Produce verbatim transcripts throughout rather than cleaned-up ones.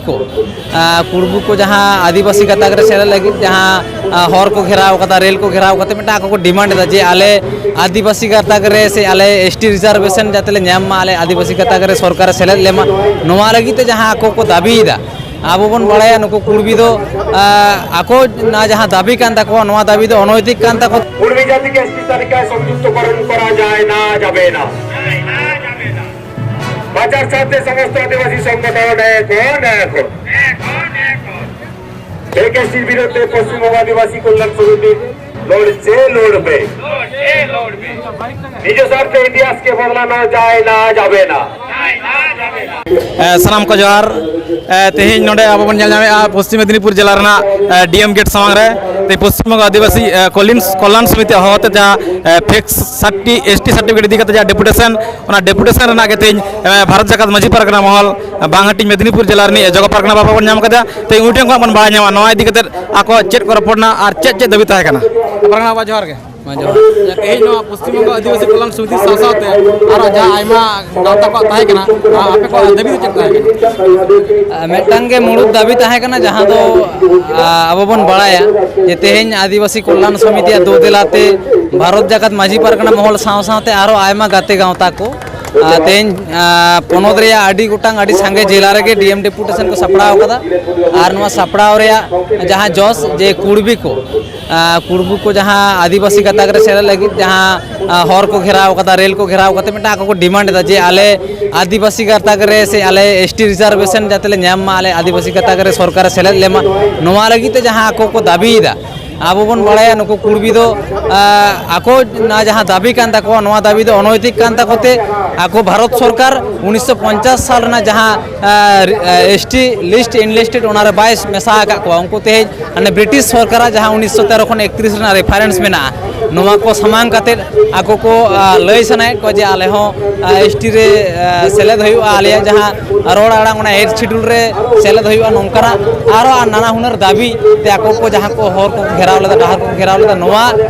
ᱠᱚ, ᱟᱨ ᱠᱩᱲᱵᱩ ᱠᱚ ᱡᱟᱦᱟᱸ ᱟᱹᱫᱤᱵᱟᱹᱥᱤ ᱜᱟᱛᱟᱠ ᱨᱮ ᱥᱮᱞᱮᱫ ᱞᱟᱹᱜᱤᱫ ᱡᱟᱦᱟᱸ, ᱟᱨ ᱦᱚᱨ ᱠᱚ ᱜᱷᱮᱨᱟᱣ ᱠᱟᱫᱟ, ᱨᱮᱞ ᱠᱚ ᱜᱷᱮᱨᱟᱣ ᱠᱟᱛᱮ ᱢᱤᱫᱴᱟᱝ ᱟᱠᱚ ᱠᱚ ᱰᱤᱢᱟᱱᱰ ᱮᱫᱟ ᱡᱮ ᱟᱞᱮ ᱟᱹᱫᱤᱵᱟᱹᱥᱤ ᱜᱟᱛᱟᱠ ᱨᱮ ᱥᱮ ᱟᱞᱮ ᱮᱥ ᱴᱤ ᱨᱤᱡᱟᱨᱵᱷᱮᱥᱚᱱ ᱡᱟᱛᱮ ᱞᱮ ᱧᱟᱢ ᱢᱟ, ᱟᱞᱮ ᱟᱹᱫᱤᱵᱟᱹᱥᱤ ᱜᱟᱛᱟᱠ ᱨᱮ ᱥᱚᱨᱠᱟᱨᱮ ᱥᱮᱞᱮᱫ ᱞᱮᱢᱟ, ᱱᱚᱣᱟ ᱞᱟᱹᱜᱤᱫ ᱛᱮ ᱡᱟᱦᱟᱸ ᱟᱠᱚ ᱠᱚ ᱫᱟᱹᱵᱤᱭᱮᱫᱟ᱾ ᱟᱵᱚ ᱵᱚᱱ ᱵᱟᱲᱟᱭᱟ ᱱᱩᱠᱩ ᱠᱩᱲᱵᱤ ᱫᱚ, ᱟᱨ ᱟᱠᱚ ᱱᱟ ᱡᱟᱦᱟᱸ ᱫᱟᱹᱵᱤ ᱠᱟᱱ ᱛᱟᱠᱚᱣᱟ, ᱱᱚᱣᱟ ᱫᱟᱹᱵᱤ ᱫᱚ ᱚᱱᱚᱭᱛᱤᱠ ᱠᱟᱱ ᱛᱟᱠᱚᱣᱟ᱾ কুর্মী জাতিকে এসটি তালিকায় সংযুক্তকরণ করা যায় না, যাবে না। বাঁচার স্বার্থে সমস্ত আদিবাসী সংগঠন এখন, এখন। এসটির বিরুদ্ধে পশ্চিমবঙ্গ আদিবাসী কল্যাণ সমিতি লড়ছে, লড়বে। নিজ স্বার্থে ইতিহাসকে বদলানো যায় না, যাবে না। ᱮ, ᱥᱟᱱᱟᱢ ᱠᱚ ᱡᱚᱦᱟᱨ᱾ ᱮ, ᱛᱮᱦᱮᱧ ᱱᱚᱰᱮ ᱟᱵᱚ ᱵᱚᱱ ᱧᱮᱞ ᱧᱟᱢᱮᱫᱼᱟ ᱯᱚᱥᱪᱤᱢ ᱢᱮᱫᱽᱱᱤᱯᱩᱨ ᱡᱮᱞᱟ ᱨᱮᱱᱟᱜ, ᱮ, ᱰᱤ ᱮᱢ ᱜᱮᱴ ᱥᱟᱢᱟᱝ ᱨᱮ ᱛᱮᱦᱮᱧ ᱯᱚᱥᱪᱤᱢ ᱵᱚᱝᱜᱚ ᱟᱹᱫᱤᱵᱟᱹᱥᱤ, ᱮ, ᱠᱚᱞᱤᱱᱥ-, ᱠᱚᱞᱭᱟᱱ ᱥᱚᱢᱤᱛᱤ ᱦᱚᱦᱚ ᱛᱮ ᱡᱟᱦᱟᱸ, ᱮ, ᱯᱷᱮᱠᱥ ᱥᱟᱨᱴᱤ, ᱮᱥ ᱴᱤ ᱥᱟᱨᱴᱤᱯᱷᱤᱠᱮᱴ ᱤᱫᱤ ᱠᱟᱛᱮ ᱡᱟᱦᱟᱸ ᱰᱮᱯᱩᱴᱮᱥᱚᱱ, ᱚᱱᱟ ᱰᱮᱯᱩᱴᱮᱥᱚᱱ ᱨᱮᱱᱟᱜ ᱜᱮ ᱛᱮᱦᱮᱧ, ᱮ, ᱵᱷᱟᱨᱚᱛ ᱡᱟᱠᱟᱛ ᱢᱟᱹᱡᱷᱤ ᱯᱟᱨᱜᱟᱱᱟ ᱢᱚᱦᱚᱞ, ᱮ, ᱵᱟᱝᱦᱟᱴᱤᱧ ᱢᱮᱫᱽᱱᱤᱯᱩᱨ ᱡᱮᱞᱟ ᱨᱤᱱᱤᱡ, ᱮ, ᱡᱚᱜᱚ ᱯᱟᱨᱜᱟᱱᱟ ᱵᱟᱵᱟ ᱵᱚᱱ ᱧᱟᱢ ᱠᱟᱫᱮᱭᱟ᱾ ᱛᱮᱦᱮᱧ ᱩᱱᱤ ᱴᱷᱮᱱ ᱠᱷᱚᱱ ᱵᱚᱱ ᱵᱟᱲᱟᱭ ᱧᱟᱢᱟ ᱱᱚᱣᱟ ᱤᱫᱤ ᱠᱟᱛᱮ ᱟᱠᱚ ᱪᱮᱫ ᱠᱚ ᱨᱚᱯᱚᱲ ᱮᱱᱟ ᱟᱨ ᱪᱮᱫ ᱪᱮᱫ ᱫᱟᱹᱵᱤ ᱛᱟᱦᱮᱸ ᱠᱟᱱᱟ᱾ ᱯᱟᱨᱜᱟᱱᱟ ᱵᱟᱵᱟ, ᱡᱚᱦᱟᱨ ᱜᱮ᱾ ᱢᱟ ᱡᱚᱦᱟᱨ᱾ ᱛᱮᱦᱮᱧ ᱱᱚᱣᱟ ᱯᱚᱥᱪᱤᱢ ᱵᱚᱝᱜᱚ ᱟᱹᱫᱤᱵᱟᱹᱥᱤ ᱠᱚᱞᱭᱟᱱ ᱥᱚᱢᱤᱛᱤ ᱥᱟᱶ ᱥᱟᱶᱛᱮ ᱟᱨᱚ ᱡᱟᱦᱟᱸ ᱟᱭᱢᱟ ᱜᱟᱶᱛᱟ ᱠᱚᱣᱟᱜ ᱛᱟᱦᱮᱸ ᱠᱟᱱᱟ, ᱟᱯᱮ ᱠᱚᱣᱟᱜ ᱫᱟᱹᱵᱤ ᱫᱚ ᱪᱮᱫ ᱛᱟᱦᱮᱸ ᱠᱟᱱᱟ? ᱟᱨ ᱢᱤᱫᱴᱟᱝ ᱜᱮ ᱢᱩᱲᱩᱫ ᱫᱟᱹᱵᱤ ᱛᱟᱦᱮᱸ ᱠᱟᱱᱟ, ᱡᱟᱦᱟᱸ ᱫᱚ, ᱟᱨ ᱟᱵᱚ ᱵᱚᱱ ᱵᱟᱲᱟᱭᱟ ᱡᱮ ᱛᱮᱦᱮᱧ ᱟᱹᱫᱤᱵᱟᱹᱥᱤ ᱠᱚᱞᱭᱟᱱ ᱥᱚᱢᱤᱛᱤᱭᱟᱜ ᱫᱩᱫᱮᱞᱟ ᱛᱮ ᱵᱷᱟᱨᱚᱛ ᱡᱟᱠᱟᱛ ᱢᱟᱹᱡᱷᱤ ᱯᱟᱨᱜᱟᱱᱟ ᱢᱚᱦᱚᱞ ᱥᱟᱶ ᱥᱟᱶᱛᱮ ᱟᱨᱚ ᱟᱭᱢᱟ ᱜᱟᱛᱮ ᱜᱟᱶᱛᱟ ᱠᱚ, ᱟᱨ ᱛᱮᱦᱮᱧ, ᱟᱨ ᱯᱚᱱᱚᱛ ᱨᱮᱭᱟᱜ ᱟᱹᱰᱤ ᱜᱚᱴᱟᱝ, ᱟᱹᱰᱤ ᱥᱟᱸᱜᱮ ᱡᱮᱞᱟ ᱨᱮᱜᱮ ᱰᱤ ᱮᱢ ᱰᱮᱯᱩᱴᱮᱥᱚᱱ ᱠᱚ ᱥᱟᱯᱲᱟᱣ ᱠᱟᱫᱟ᱾ ᱟᱨ ᱱᱚᱣᱟ ᱥᱟᱯᱲᱟᱣ ᱨᱮᱭᱟᱜ ᱡᱟᱦᱟᱸ ᱡᱚᱥ ᱡᱮ ᱠᱩᱲᱵᱤ ᱠᱚ, ᱟᱨ ᱠᱩᱲᱵᱩ ᱠᱚ ᱡᱟᱦᱟᱸ ᱟᱹᱫᱤᱵᱟᱹᱥᱤ ᱜᱟᱛᱟᱠ ᱨᱮ ᱥᱮᱞᱮᱫ ᱞᱟᱹᱜᱤᱫ ᱡᱟᱦᱟᱸ, ᱟᱨ ᱦᱚᱨ ᱠᱚ ᱜᱷᱮᱨᱟᱣ ᱠᱟᱫᱟ, ᱨᱮᱞ ᱠᱚ ᱜᱷᱮᱨᱟᱣ ᱠᱟᱛᱮ ᱢᱤᱫᱴᱟᱝ ᱟᱠᱚ ᱠᱚ ᱰᱤᱢᱟᱱᱰ ᱮᱫᱟ ᱡᱮ ᱟᱞᱮ ᱟᱹᱫᱤᱵᱟᱹᱥᱤ ᱜᱟᱛᱟᱠ ᱨᱮ ᱥᱮ ᱟᱞᱮ ᱮᱥ ᱴᱤ ᱨᱤᱡᱟᱨᱵᱷᱮᱥᱚᱱ ᱡᱟᱛᱮ ᱞᱮ ᱧᱟᱢ ᱢᱟ, ᱟᱞᱮ ᱟᱹᱫᱤᱵᱟᱹᱥᱤ ᱜᱟᱛᱟᱠ ᱨᱮ ᱥᱚᱨᱠᱟᱨᱮ ᱥᱮᱞᱮᱫ ᱞᱮᱢᱟ, ᱱᱚᱣᱟ ᱞᱟᱹᱜᱤᱫ ᱛᱮ ᱡᱟᱦᱟᱸ ᱟᱠᱚ ᱠᱚ ᱫᱟᱹᱵᱤᱭᱮᱫᱟ᱾ ᱟᱵᱚ ᱵᱚᱱ ᱵᱟᱲᱟᱭᱟ ᱱᱩᱠᱩ ᱠᱩᱲᱵᱤ ᱫᱚ, ᱟᱨ ᱟᱠᱚ ᱱᱟ ᱡᱟᱦᱟᱸ ᱫᱟᱹᱵᱤ ᱠᱟᱱ ᱛᱟᱠᱚᱣᱟ, ᱱᱚᱣᱟ ᱫᱟᱹᱵᱤ ᱫᱚ ᱚᱱᱚᱭᱛᱤᱠ ᱠᱟᱱ ᱛᱟᱠᱚ ᱛᱮ ᱟᱠᱚ ᱵᱷᱟᱨᱚᱛ ᱥᱚᱨᱠᱟᱨ ᱩᱱᱤᱥᱥᱚ ᱯᱚᱧᱪᱟᱥ ᱥᱟᱞ ᱨᱮᱱᱟᱜ ᱡᱟᱦᱟᱸ, ᱟᱨ, ᱟᱨ, ᱮᱥ ᱴᱤ ᱞᱤᱥᱴ ᱮᱱᱞᱤᱥᱴᱮᱰ ᱚᱱᱟᱨᱮ ᱵᱟᱭ ᱢᱮᱥᱟ ᱟᱠᱟᱫ ᱠᱚᱣᱟ᱾ ᱩᱱᱠᱩ ᱛᱮᱦᱮᱧ ᱦᱟᱱᱮ ᱵᱨᱤᱴᱤᱥ ᱥᱚᱨᱠᱟᱨᱟᱜ ᱡᱟᱦᱟᱸ ᱩᱱᱤᱥᱥᱚ ᱛᱮᱨᱚ ᱠᱷᱚᱱ ᱮᱠᱛᱨᱤᱥ ᱨᱮᱱᱟᱜ ᱨᱮᱯᱷᱟᱨᱮᱱᱥ ᱢᱮᱱᱟᱜᱼᱟ, ᱱᱚᱣᱟ ᱠᱚ ᱥᱟᱢᱟᱝ ᱠᱟᱛᱮᱫ ᱟᱠᱚ ᱠᱚ, ᱟ, ᱞᱟᱹᱭ ᱥᱟᱱᱟᱭᱮᱫ ᱠᱚᱣᱟ ᱡᱮ ᱟᱞᱮ ᱦᱚᱸ, ᱟ, ᱮᱥ ᱴᱤ ᱨᱮ, ᱟ, ᱥᱮᱞᱮᱫ ᱦᱩᱭᱩᱜᱼᱟ, ᱟᱞᱮᱭᱟᱜ ᱡᱟᱦᱟᱸ ᱨᱚᱲ ᱟᱲᱟᱝ ᱚᱱᱟ ᱮᱭᱤᱴ ᱥᱤᱰᱩᱞ ᱨᱮ ᱥᱮᱞᱮᱫ ᱦᱩᱭᱩᱜᱼᱟ, ᱱᱚᱝᱠᱟᱱᱟᱜ ᱟᱨᱚ ᱟᱨ ᱱᱟᱱᱟ ᱦᱩᱱᱟᱹᱨ ᱫᱟᱹᱵᱤ ᱛᱮ ᱟᱠᱚ ᱠᱚ ᱡᱟᱦᱟᱸ ᱠᱚ ᱦᱚᱨ ᱠᱚ ᱜᱷᱮᱨᱟᱣ ᱞᱮᱫᱟ, ᱰᱟᱦᱟᱨ ᱠᱚ ᱜᱷᱮᱨᱟᱣ ᱞᱮᱫᱟ, ᱱᱚᱣᱟ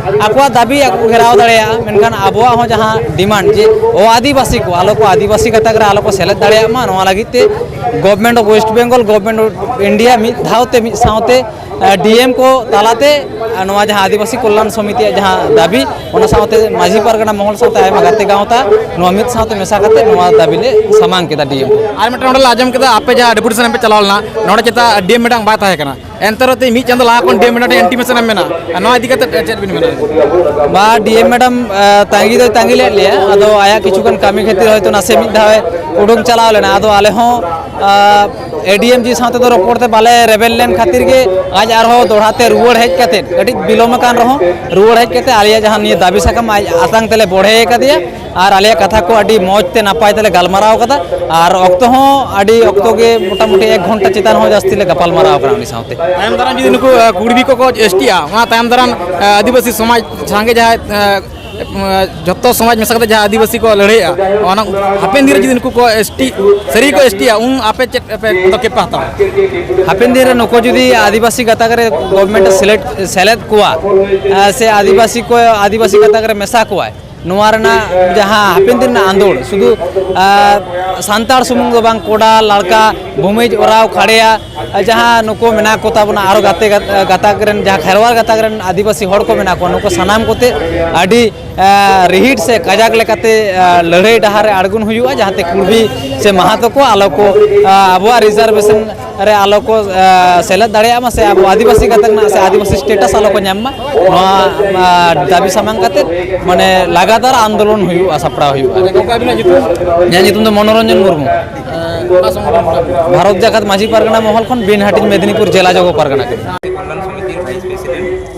ᱟᱠᱚᱣᱟᱜ ᱫᱟᱹᱵᱤ ᱟᱠᱚ ᱠᱚ ᱜᱷᱮᱨᱟᱣ ᱫᱟᱲᱮᱭᱟᱜᱼᱟ᱾ ᱢᱮᱱᱠᱷᱟᱱ ᱟᱵᱚᱣᱟᱜ ᱦᱚᱸ ᱡᱟᱦᱟᱸ ᱰᱤᱢᱟᱱᱰ ᱡᱮ ᱚ ᱟᱹᱫᱤᱵᱟᱹᱥᱤ ᱠᱚ ᱟᱞᱚ ᱠᱚ ᱟᱹᱫᱤᱵᱟᱹᱥᱤ ᱜᱟᱛᱟᱠ ᱨᱮ ᱟᱞᱚ ᱠᱚ ᱥᱮᱞᱮᱫ ᱫᱟᱲᱮᱭᱟᱜ ᱢᱟ, ᱱᱚᱣᱟ ᱞᱟᱹᱜᱤᱫ ᱛᱮ Government of West Bengal, Government of India ᱢᱤᱫ ᱫᱷᱟᱣ ᱛᱮ ᱢᱤᱫ ᱥᱟᱶᱛᱮ ᱰᱤ ᱮᱢ ᱠᱚ ᱛᱟᱞᱟᱛᱮ, ᱟᱨ ᱱᱚᱣᱟ ᱡᱟᱦᱟᱸ ᱟᱹᱫᱤᱵᱟᱹᱥᱤ ᱠᱚᱞᱞᱟᱱ ᱥᱚᱢᱤᱛᱤᱭᱟᱜ ᱡᱟᱦᱟᱸ ᱫᱟᱹᱵᱤ, ᱚᱱᱟ ᱥᱟᱶᱛᱮ ᱢᱟᱹᱡᱷᱤ ᱯᱟᱨᱜᱟᱱᱟ ᱢᱚᱦᱚᱞ ᱥᱟᱶᱛᱮ ᱟᱭᱢᱟ ᱜᱟᱛᱮ ᱜᱟᱶᱛᱟ ᱱᱚᱣᱟ ᱢᱤᱫ ᱥᱟᱶᱛᱮ ᱢᱮᱥᱟ ᱠᱟᱛᱮ ᱱᱚᱣᱟ ᱫᱟᱹᱵᱤ ᱞᱮ ᱥᱟᱢᱟᱝ ᱠᱮᱫᱟ ᱰᱤ ᱮᱢ ᱠᱚ᱾ ᱟᱨ ᱢᱤᱫᱴᱟᱝ ᱱᱚᱰᱮ ᱞᱮ ᱟᱸᱡᱚᱢ ᱠᱮᱫᱟ, ᱟᱯᱮ ᱡᱟᱦᱟᱸ ᱰᱮᱯᱩᱴᱮᱥᱚᱱ ᱮᱢ ᱯᱮ ᱪᱟᱞᱟᱣ ᱞᱮᱱᱟ, ᱱᱚᱰᱮ ᱪᱮᱛᱟ ᱰᱤ ᱮᱢ ᱢᱮᱰᱟᱢ ᱵᱟᱭ ᱛᱟᱦᱮᱸ ᱠᱟᱱᱟ, ᱮᱱᱛᱮ ᱨᱮᱦᱚᱸ ᱛᱮᱦᱮᱧ ᱢᱤᱫ ᱪᱟᱸᱫᱚ ᱞᱟᱦᱟ ᱠᱷᱚᱱ ᱰᱤ ᱮᱢ ᱢᱮᱰᱟᱢ ᱴᱷᱮᱱ ᱤᱱᱴᱤᱢᱮᱥᱚᱱ ᱮᱢ ᱢᱮᱱᱟ, ᱟᱨ ᱱᱚᱣᱟ ᱤᱫᱤ ᱠᱟᱛᱮ ᱪᱮᱫ ᱵᱤᱱ ᱢᱮᱱᱟ? ᱵᱟ, ᱰᱤ ᱮᱢ ᱢᱮᱰᱟᱢ, ᱟ, ᱛᱟᱺᱜᱤ ᱫᱚᱭ ᱛᱟᱺᱜᱤ ᱞᱮᱫ ᱞᱮᱭᱟ, ᱟᱫᱚ ᱟᱭᱟᱜ ᱠᱤᱪᱷᱩ ᱜᱟᱱ ᱠᱟᱹᱢᱤ ᱠᱷᱟᱹᱛᱤᱨ ᱦᱚᱭᱛᱳ ᱱᱟᱥᱮ ᱢᱤᱫ ᱫᱷᱟᱣ ᱮ ᱩᱰᱩᱝ ᱪᱟᱞᱟᱣ ᱞᱮᱱᱟ, ᱟᱫᱚ ᱟᱞᱮ ᱦᱚᱸ, ᱟ, ᱮ ᱰᱤ ᱮᱢ ᱡᱤ ᱥᱟᱶ ᱛᱮᱫᱚ ᱨᱚᱯᱚᱲ ᱛᱮ ᱵᱟᱞᱮ ᱨᱮᱵᱮᱱ ᱞᱮᱱ ᱠᱷᱟᱹᱛᱤᱨ ᱜᱮ ᱟᱡ ᱟᱨᱦᱚᱸ ᱫᱚᱦᱲᱟ ᱛᱮ ᱨᱩᱣᱟᱹᱲ ᱦᱮᱡ ᱠᱟᱛᱮᱫ, ᱠᱟᱹᱴᱤᱡ ᱵᱤᱞᱚᱢ ᱟᱠᱟᱱ ᱨᱮᱦᱚᱸ ᱨᱩᱣᱟᱹᱲ ᱦᱮᱡ ᱠᱟᱛᱮᱫ ᱟᱞᱮᱭᱟᱜ ᱡᱟᱦᱟᱸ ᱱᱤᱭᱟᱹ ᱫᱟᱹᱵᱤ ᱥᱟᱠᱟᱢ ᱟᱡ ᱟᱛᱟᱝ ᱛᱮᱞᱮ ᱵᱚᱲᱦᱮ ᱟᱠᱟᱫᱮᱭᱟ ᱟᱨ ᱟᱞᱮᱭᱟᱜ ᱠᱟᱛᱷᱟ ᱠᱚ ᱟᱹᱰᱤ ᱢᱚᱡᱽ ᱛᱮ ᱱᱟᱯᱟᱭ ᱛᱮᱞᱮ ᱜᱟᱞᱢᱟᱨᱟᱣ ᱠᱟᱫᱟ᱾ ᱟᱨ ᱚᱠᱛᱚ ᱦᱚᱸ ᱟᱹᱰᱤ ᱚᱠᱛᱚ ᱜᱮ ᱢᱚᱴᱟᱢᱩᱴᱤ ᱮᱠ ᱜᱷᱚᱱᱴᱟ ᱪᱮᱛᱟᱱ ᱦᱚᱸ ᱡᱟᱹᱥᱛᱤ ᱞᱮ ᱜᱟᱯᱟᱞᱢᱟᱨᱟᱣ ᱠᱟᱱᱟ ᱩᱱᱤ ᱥᱟᱶᱛᱮ᱾ ᱛᱟᱭᱚᱢ ᱫᱟᱨᱟᱢ ᱡᱩᱫᱤ ᱱᱩᱠᱩ, ᱟ, ᱠᱩᱲᱵᱤ ᱠᱚᱠᱚ ᱮᱥ ᱴᱤᱜᱼᱟ, ᱚᱱᱟ ᱛᱟᱭᱚᱢ ᱫᱟᱨᱟᱢ, ᱟ, ᱟᱹᱫᱤᱵᱟᱹᱥᱤ ᱥᱚᱢᱟᱡᱽ ᱥᱟᱸᱜᱮ ᱡᱟᱦᱟᱸᱭ, ᱟ, ᱡᱚᱛᱚ ᱥᱚᱢᱟᱡᱽ ᱢᱮᱥᱟ ᱠᱟᱛᱮ ᱡᱟᱦᱟᱸ ᱟᱹᱫᱤᱵᱟᱹᱥᱤ ᱠᱚ ᱞᱟᱹᱲᱦᱟᱹᱭᱮᱜᱼᱟ, ᱚᱱᱟ ᱦᱟᱯᱮᱱ ᱫᱤᱱ ᱨᱮ ᱡᱩᱫᱤ ᱱᱩᱠᱩ ᱠᱚ ᱮᱥ ᱴᱤ, ᱥᱟᱹᱨᱤ ᱠᱚ ᱮᱥ ᱴᱤᱜᱼᱟ, ᱩᱱ ᱟᱯᱮ ᱪᱮᱫ ᱯᱮ ᱯᱚᱫᱚᱠᱷᱮᱯ ᱯᱮ ᱦᱟᱛᱟᱣᱟ? ᱦᱟᱯᱮᱱ ᱫᱤᱱ ᱨᱮ ᱱᱩᱠᱩ ᱡᱩᱫᱤ ᱟᱹᱫᱤᱵᱟᱹᱥᱤ ᱜᱟᱛᱟᱠ ᱨᱮ ᱜᱚᱵᱷᱢᱮᱱᱴ ᱮ ᱥᱮᱞᱮᱫ, ᱥᱮᱞᱮᱫ ᱠᱚᱣᱟ, ᱟ, ᱥᱮ ᱟᱹᱫᱤᱵᱟᱹᱥᱤ ᱠᱚ ᱟᱹᱫᱤᱵᱟᱹᱥᱤ ᱜᱟᱛᱟᱠ ᱨᱮ ᱢᱮᱥᱟ ᱠᱚᱣᱟᱭ, ᱱᱚᱣᱟ ᱨᱮᱱᱟᱜ ᱡᱟᱦᱟᱸ ᱦᱟᱯᱮᱱ ᱫᱤᱱ ᱨᱮᱱᱟᱜ ᱟᱸᱫᱳᱲ ᱥᱩᱫᱷᱩ, ᱟ, ᱥᱟᱱᱛᱟᱲ ᱥᱩᱢᱩᱝ ᱫᱚ ᱵᱟᱝ, ᱠᱚᱰᱟ, ᱞᱟᱲᱠᱟ, ᱵᱷᱩᱢᱤᱡᱽ, ᱳᱨᱟᱣ, ᱠᱷᱟᱲᱭᱟ, ᱟ, ᱡᱟᱦᱟᱸ ᱱᱩᱠᱩ ᱢᱮᱱᱟᱜ ᱠᱚ ᱛᱟᱵᱚᱱᱟ, ᱟᱨᱚ ᱜᱟᱛᱮ ᱜᱟᱛ-, ᱜᱟᱛᱟᱠ ᱨᱮᱱ ᱡᱟᱦᱟᱸ ᱠᱷᱮᱨᱣᱟᱲ ᱜᱟᱛᱟᱠ ᱨᱮᱱ ᱟᱹᱫᱤᱵᱟᱹᱥᱤ ᱦᱚᱲ ᱠᱚ ᱢᱮᱱᱟᱜ ᱠᱚᱣᱟ, ᱱᱩᱠᱩ ᱥᱟᱱᱟᱢ ᱠᱚᱛᱮ ᱟᱹᱰᱤ, ᱟ, ᱨᱤᱦᱤᱴ ᱥᱮ ᱠᱟᱡᱟᱠ ᱞᱮᱠᱟᱛᱮ, ᱟ, ᱞᱟᱹᱲᱦᱟᱹᱭ ᱰᱟᱦᱟᱨ ᱨᱮ ᱟᱬᱜᱚᱱ ᱦᱩᱭᱩᱜᱼᱟ, ᱡᱟᱦᱟᱸᱛᱮ ᱠᱩᱲᱵᱤ ᱥᱮ ᱢᱟᱦᱟᱛᱚ ᱠᱚ ᱟᱞᱚ ᱠᱚ, ᱟ, ᱟᱵᱚᱣᱟᱜ ᱨᱤᱡᱟᱨᱵᱷᱮᱥᱚᱱ ᱨᱮ ᱟᱞᱚ ᱠᱚ, ᱟ, ᱥᱮᱞᱮᱫ ᱫᱟᱲᱮᱭᱟᱜ ᱢᱟ ᱥᱮ ᱟᱵᱚ ᱟᱹᱫᱤᱵᱟᱹᱥᱤ ᱜᱟᱛᱟᱠ ᱨᱮᱱᱟᱜ ᱥᱮ ᱟᱹᱫᱤᱵᱟᱹᱥᱤ ᱥᱴᱮᱴᱟᱥ ᱟᱞᱚ ᱠᱚ ᱧᱟᱢ ᱢᱟ, ᱱᱚᱣᱟ, ᱟ, ᱫᱟᱹᱵᱤ ᱥᱟᱢᱟᱝ ᱠᱟᱛᱮ ᱢᱟᱱᱮ ᱞᱟᱜᱟᱛᱟᱨ ᱟᱱᱫᱳᱞᱚᱱ ᱦᱩᱭᱩᱜᱼᱟ, ᱥᱟᱯᱲᱟᱣ ᱦᱩᱭᱩᱜᱼᱟ᱾ ᱜᱚᱢᱠᱮ, ᱟᱹᱵᱤᱱᱟᱜ ᱧᱩᱛᱩᱢ? ᱤᱧᱟᱹᱜ ᱧᱩᱛᱩᱢ ᱫᱚ ᱢᱚᱱᱳᱨᱚᱧᱡᱚᱱ ᱢᱩᱨᱢᱩ᱾ ᱮᱸ, ᱚᱠᱟ ᱥᱚᱝᱜᱚᱴᱷᱚᱱ ᱠᱷᱚᱱ? ᱵᱷᱟᱨᱚᱛ ᱡᱟᱠᱟᱛ ᱢᱟᱹᱡᱷᱤ ᱯᱟᱨᱜᱟᱱᱟ ᱢᱚᱦᱚᱞ ᱠᱷᱚᱱ ᱵᱤᱱ ᱦᱟᱹᱴᱤᱧ ᱢᱮᱫᱽᱱᱤᱯᱩᱨ ᱡᱮᱞᱟ ᱡᱚᱜᱚ ᱯᱟᱨᱜᱟᱱᱟ ᱠᱟᱱᱟ᱾ কল্যাণ সমিতির ভাইস প্রেসিডেন্ট,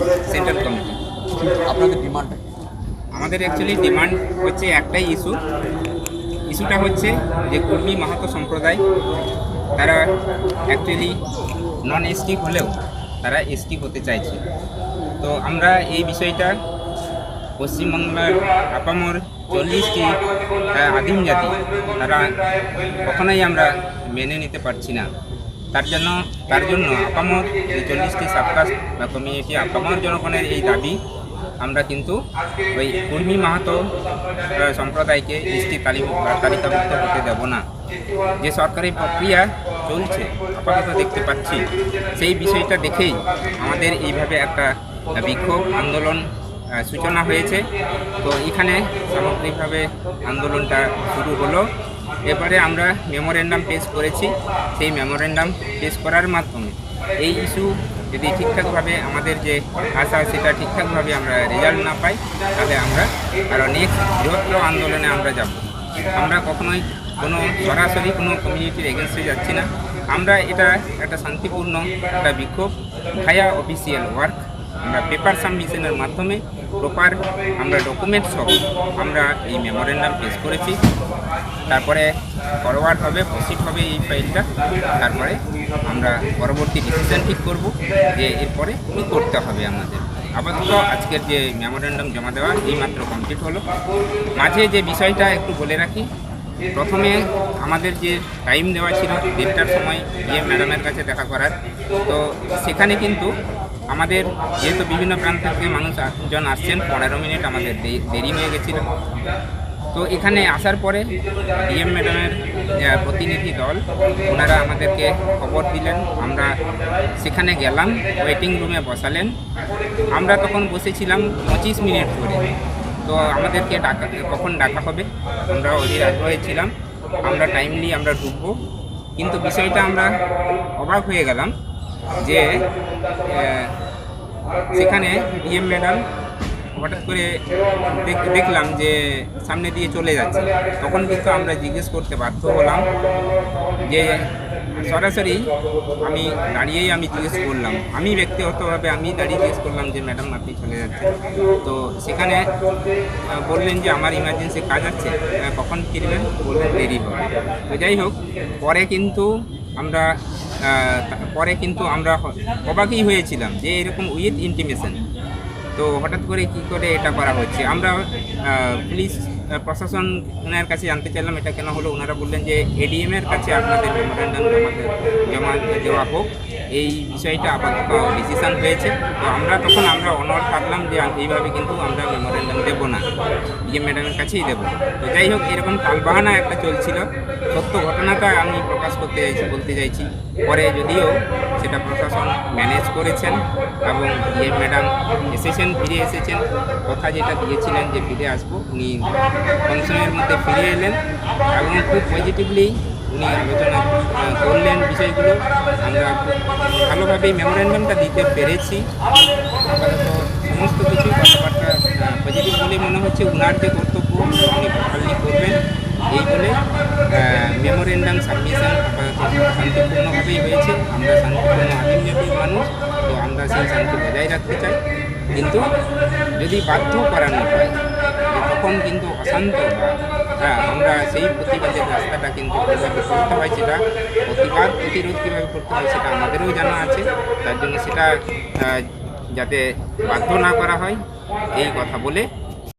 সেন্ট্রাল কমিটি। আপনাদের ডিমান্ড? আমাদের অ্যাকচুয়ালি ডিমান্ড হচ্ছে একটাই ইস্যু। ইস্যুটা হচ্ছে যে কুর্মী মাহাতো সম্প্রদায়, তারা অ্যাকচুয়ালি নন এসটি হলেও তারা এসটি হতে চাইছে। তো আমরা এই বিষয়টা পশ্চিমবাংলার আপামর চল্লিশটি আহ, আদিম জাতি, তারা কখনোই আমরা মেনে নিতে পারছি না। তার জন্য তার জন্য আপামর এই চল্লিশটি সাবকাস্ট বা কমিউনিটি, আপামর জনগণের এই দাবি, আমরা কিন্তু ওই কুর্মী মাহাতো আহ, সম্প্রদায়কে এসটি তালিম তালিকাভুক্ত হতে দেব না। যে সরকারি প্রক্রিয়া চলছে, আপাতত দেখতে পাচ্ছি, সেই বিষয়টা দেখেই আমাদের এইভাবে একটা বিক্ষোভ আন্দোলন আহ, সূচনা হয়েছে। তো এখানে সামগ্রিকভাবে আন্দোলনটা শুরু হলো। এরপরে আমরা মেমোরেন্ডাম পেশ করেছি। সেই মেমোরেন্ডাম পেশ করার মাধ্যমে এই ইস্যু যদি ঠিকঠাকভাবে আমাদের যে আশা, সেটা ঠিকঠাকভাবে আমরা রেজাল্ট না পাই, তাহলে আমরা আরও নেক্সট বৃহত্তর আন্দোলনে আমরা যাব। আমরা কখনোই কোনো সরাসরি কোনো কমিউনিটির এগেনস্টে যাচ্ছি না। আমরা এটা একটা শান্তিপূর্ণ একটা বিক্ষোভ, ভায়া অফিসিয়াল ওয়ার্ক। আমরা পেপার সাবমিশনের মাধ্যমে প্রপার আমরা ডকুমেন্ট সহ আমরা এই মেমোরেন্ডাম পেশ করেছি। তারপরে ফরওয়ার্ড হবে, প্রসিড হবে এই ফাইলটা। তারপরে আমরা পরবর্তী ডিসিশন ঠিক করব যে এরপরে কী করতে হবে আমাদের। আপাতত আজকের যে মেমোরেন্ডাম জমা দেওয়া এইমাত্র কমপ্লিট হলো। মাঝে যে বিষয়টা একটু বলে রাখি, প্রথমে আমাদের যে টাইম দেওয়া ছিল দেড়টার সময় ডিএম ম্যাডামের কাছে দেখা করার, তো সেখানে কিন্তু আমাদের যেহেতু বিভিন্ন প্রান্ত থেকে মানুষ জন আসছেন, পনেরো মিনিট আমাদের দে- দেরি হয়ে গেছিল। তো এখানে আসার পরে ডিএম ম্যাডামের আহ, প্রতিনিধি দল, ওনারা আমাদেরকে খবর দিলেন, আমরা সেখানে গেলাম, ওয়েটিং রুমে বসালেন। আমরা তখন বসেছিলাম পঁচিশ মিনিট ধরে। তো আমাদেরকে ডাকা কখন ডাকা হবে, আমরা অধীর আগ্রহে ছিলাম, আমরা টাইমলি আমরা ঢুকবো। কিন্তু বিষয়টা আমরা অবাক হয়ে গেলাম যে আহ, সেখানে ডিএম ম্যাডাম হঠাৎ করে দেখ- দেখলাম যে সামনে দিয়ে চলে যাচ্ছে। তখন কিন্তু আমরা জিজ্ঞেস করতে বাধ্য হলাম যে সরাসরি আমি দাঁড়িয়েই আমি জিজ্ঞেস করলাম, আমি ব্যক্তিগতভাবে আমি দাঁড়িয়ে জিজ্ঞেস করলাম যে, "ম্যাডাম, আপনি চলে যাচ্ছেন?" তো সেখানে আহ, বললেন যে, "আমার ইমার্জেন্সি কাজ আছে।" আহ, "কখন ফিরবেন?" বললেন, "দেরি হবে।" তো যাই হোক, পরে কিন্তু আমরা আহ, তা- পরে কিন্তু আমরা হ- অবাকই হয়েছিলাম যে এরকম উইথ ইন্টিমেশন। তো হঠাৎ করে কি করে এটা করা হচ্ছে? আমরা আহ, পুলিশ আহ, প্রশাসনের কাছে জানতে চাইলাম এটা কেন হলো। ওনারা বললেন যে এডিএম এর কাছে আপনাদের মেমোরেন্ডাম জমা দে- জমা দেওয়া হোক, এই বিষয়টা আপাতত ডিসিশন হয়েছে। তো আমরা তখন আমরা অনড় থাকলাম যে আম- এইভাবে কিন্তু আমরা মেমোরেন্ডাম দেবো না, ডিএম ম্যাডামের কাছেই দেবো। তো যাই হোক, এরকম টালবাহানা একটা চলছিল। সত্য ঘটনাটা আমি প্রকাশ করতে চাইছি, বলতে চাইছি। পরে যদিও সেটা প্রশাসন ম্যানেজ করেছেন এবং ডিএম ম্যাডাম এসেছেন, ফিরে এসেছেন, কথা যেটা দিয়েছিলেন যে ফিরে আসবো, উনি কম সময়ের মধ্যে ফিরে এলেন এবং খুব পজিটিভলি উনি আলোচনা আহ, করলেন বিষয়গুলো। আমরা খুব ভালোভাবেই মেমোরেন্ডামটা দিতে পেরেছি। আপাতত সমস্ত কিছুই কথাবার্তা পজিটিভ বলেই মনে হচ্ছে। ওনার যে কর্তব্য উনি প্রপারলি করবেন, এই বলে মেমোরেন্ডাম সাবমিশন আপাতত শান্তিপূর্ণভাবেই হয়েছে। আমরা শান্তিপূর্ণ আদিম জাতির মানুষ, তো আমরা সেই শান্তি বজায় রাখতে চাই। কিন্তু যদি বাধ্য করানো হয়, তখন কিন্তু অশান্ত বা, হ্যাঁ, আমরা সেই প্রতিবাদের রাস্তাটা কিন্তু কীভাবে করতে হয়, সেটা প্রতিবাদ প্রতিরোধ কীভাবে করতে হয় সেটা আমাদেরও জানা আছে। তার জন্য সেটা আহ, যাতে বাধ্য না করা হয়, এই কথা বলে